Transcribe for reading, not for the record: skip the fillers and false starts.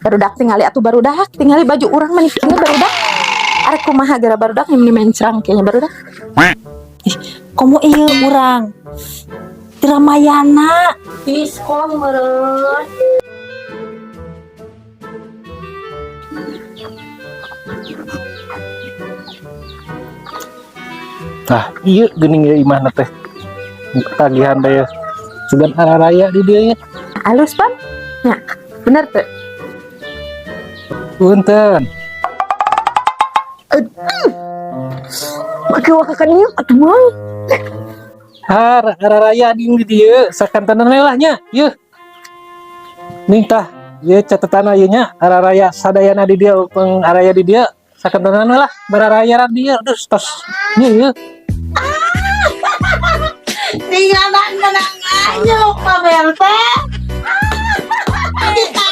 Barudak, tingali atuh, barudak, tingali baju urang mani kieu, barudak. Arek kumaha gara barudak meni mencrang kayaknya, barudak. Ih, komo ieu urang. Di Ramayana. Di sekolah meureun. Tah, iya geuning ieu imahna teh. Tagihan deh. Sugan araraya di dieu nya. Alus pan? Ya, bener tuh. Punten. Make wakakan ieu atuh mah. Har araraya di dieu sakantenan we lah nya. Yeuh. Ning tah, ieu catetan ieu nya araraya sadayana di dieu peng araya di dieu sakantenan we lah bararaya di dieu terus tos. Nya ieu. Tinggalan menang aja lupa BLT. Kita